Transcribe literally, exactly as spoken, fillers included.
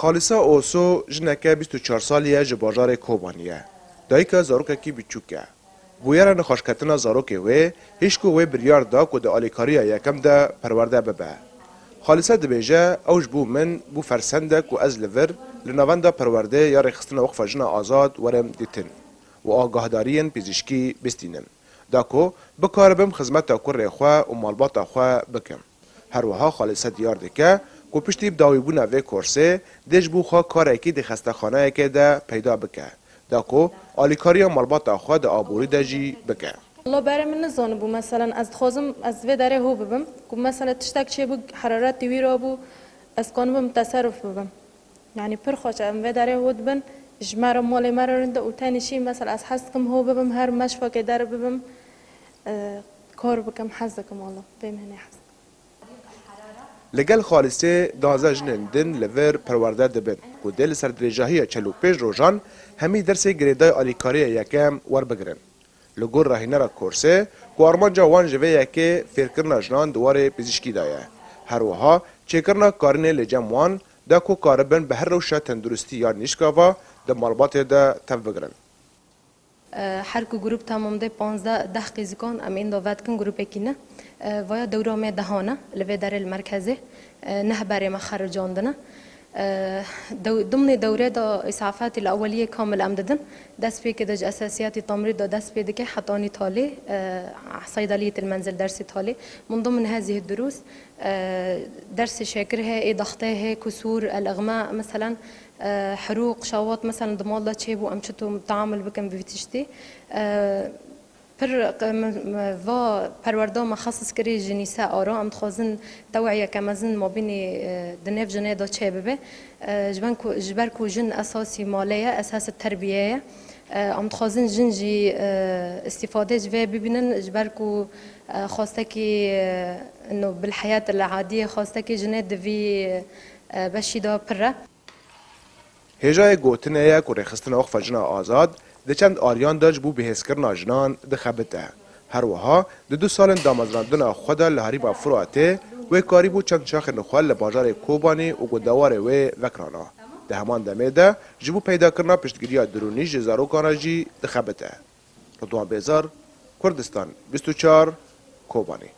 Xalîsa Oso jineke bîst û çar salî ye, ji bajarê Kobanî ye. Dayika zarokekî biçûk e. Bûyera nexweşketina zarokê wê, hişk û wê biryar da ku di alîkariya yekem de perwerde bibe. Xalîsa dibêje, ew ji bo min bû fersendek ku ez li vir, li navenda perwerdê ya rêxistina Weqfa Jina Azad werim dîtin û agahdariyên pizîşkî bistînim, da ku bikaribim xizmeta kurê xwe û malbata xwe bikim. Her wiha Xalîse diyar dike ku piştî bidawîbûna vê kursê dê ji bo xwe karekî di xestexaneyekê de peyda bike, da ku alîkariya malbata xwe di aborî de jî bike. Walla berê min nizanibû, meselen ez dixwazim ez vê derê ho bibim, ku mesele tiştek çêbû, heraretî wî rabû, ez kanibim teseruf bibim. Yanî pir xweş e, em vê derê ho dibin, ji me re, malê me re rind e û tenê jî mesela ez hez dikim ho bibim, her meşvekê derê bibim, e, kar bikim, hez dikim walla, vê mihînê hez dikim. Li gel Xalîsê duwazdeh jinên din li vir perwerde dibin ku dê li ser dirêjahiya çel û pênc rojan hemî dersê girêdayî alîkariya yekem werbigirin. Li gor rahînera kursê ku armanca wan ji vê yekê fêrkirina jinan di warê pizîşkî de ye. Her wiha çêkirina karînê li cem wan da ku karibin bi her rewşa tenduristî ya nîşka ve di malbatê de tev bigirin. Her ku grûp tamam de panzdeh deh qîzikan em ênda vedikin grûpekî ne. Vaya dewra me dehan e li vê derê li merkezê. Neh berê me xericandine. Dew-, dimnê dewrê de îsafetî li eweliyê kamil em didin. Dest pê kide ji esasiyatî tamrî de dest pê dike hetanî talê, seydeliyetî li menzil dersê talê. Min dimn hezî durûs, dersê şekir he, ê daxtê he, kusûr, el-ixma, meselen, Hirûq, şawat, meselen, di mal de çêbû, em çito teamul bikin bi vî tiştî? Pir qe-, me, me va perwerda me xesis kirî ji nîse ara. Em dixwazin teweyeke mezin mabînî, e, di nêv jinê de çêbibe. E, ji ben ku, ji ber ku jin esasî malê ye, esasî terbiyê ye. E, em dixwazin jin jî, e, îstîfadê ji vê bibînin, ji ber ku, e, xwestekî, e, no, bil heyat el adiyê xwestekî jinê di vî, e, beşî de pir e. Hêjayê gotinê ye ku Rêxistina Weqfa Jina Azad di çend ariyan de ji bo bihêzkirina jinan dixebite. Her wiha di du salên damezrandina xwe de li herêma Firatê wê karîbû çend şaxên xwe li bajarê Kobanî û gundewarê wê vekirana. Di heman demê de ji bo peydakirina piştgiriya dirûnî ji zarokan re jî dixebite. Ridwan Bêzar, Kurdistan bîst û çar, Kobanî.